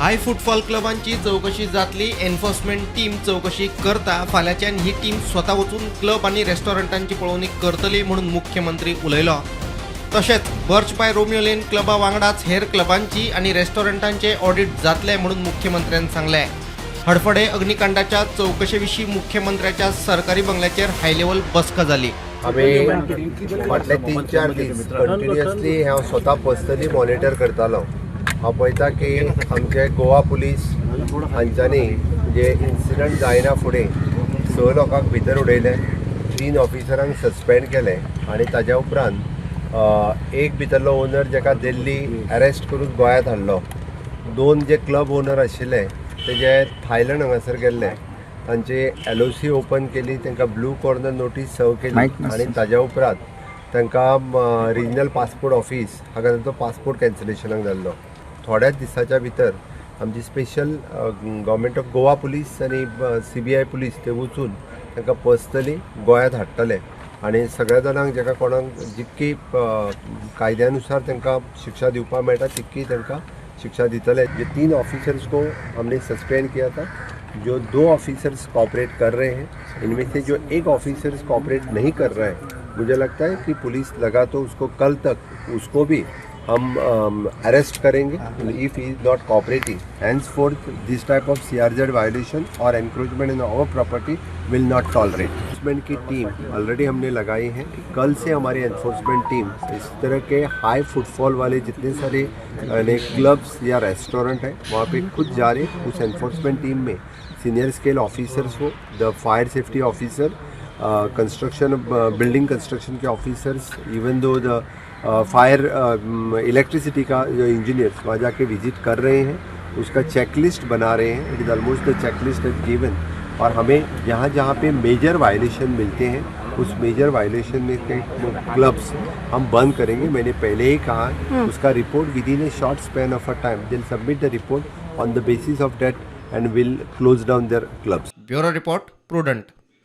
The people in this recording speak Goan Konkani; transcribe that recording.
हाय फुटफॉल क्लबांची चवकशी जातली. एन्फोर्समेंट टीम चवकशी करता. फाल्यांच्यान ही टीम स्वता वचून क्लब आनी रेस्टॉरंटांची पळोवणी करतली म्हणून मुख्यमंत्री उलयलो. तशेंच बर्च बाय रोमियो लेन क्लबा वांगडाच हेर क्लबांची आनी रेस्टॉरंटांचे ऑडिट जातले म्हणून मुख्यमंत्र्यान सांगलें. हडफडे अग्निकांडाच्या चवकशे विशीं मुख्यमंत्र्याच्या सरकारी बंगल्याचेर हायलेव्हल बसका जाली. आमी फाटले 3-4 दीस कंटिन्युअसली हांव स्वता पर्सनली मॉनिटर करतालो. हांव पळयता की आमचे गोवा पुलीस हांच्यांनी म्हणजे इन्सिडंट जायना फुडें 6 लोकांक भितर उडयले, 3 ऑफिसरांक सस्पेंड केले आनी ताज्या उपरांत एक भितरलो ओनर जेका दिल्ली अरेस्ट करून गोंयांत हाडलो. 2 जे क्लब ओनर आशिल्ले ते जे थायलंड हांगासर गेल्ले तांची LOC open केली, तांकां ब्लू कॉर्नर नोटीस सर्व केली आनी ताज्या उपरांत तांकां रिजनल पासपोर्ट ऑफिस हांगा तांचो पासपोर्ट कॅन्सलेशनाक जाल्लो. थोड्याच दिसाच्या भितर आमची special government of Goa police आनी CBI police ते वचून तांकां पर्सनली गोंयांत हाडटले आनी सगळ्या जाणांक जेका कोणाक जितकी कायद्यानुसार तांकां शिक्षा दिवपाक मेळटा तितकी तांकां शिक्षा दितले. जे 3 ऑफिसर्स को हमने सस्पेंड किया था, जो 2 ऑफिसर्स कॉपरेट कर रहे हैं, इनमें से जो 1 ऑफिसर्स कॉपरेट नहीं कर रहा है, मुझे लगता है कि पुलिस लगा तो उसको कल तक उसको भी हम अरेस्ट करेंगे if he is not cooperating. Henceforth this type of CRZ violation Aur encroachment in our property will not tolerate. Enforcement की टीम ऑलरेडी हमने लगाई है. कल से हमारी एनफोर्समेंट टीम इस तरह के हाई फुटफॉल वाले जितने सारे क्लब्स या रेस्टोरेंट हैं वहाँ पे खुद जा रहे. उस एनफोर्समेंट टीम में सीनियर स्केल ऑफिसर्स हो, the fire safety officer, construction building construction K officers, even though the fire electricity का जो इंजीनियर्स वहाँ जाके विजिट कर रहे हैं, उसका चेकलिस्ट बना रहे हैं. It is almost the checklist is given और हमें जहाँ जहाँ पे मेजर वायलेशन मिलते हैं उस मेजर वायलेशन में के क्लब्स हम बंद करेंगे. मैंने पहले ही कहा, उसका report within a short span of a time they'll submit the report on the basis of that and will close down their clubs. Bureau report, Prudent.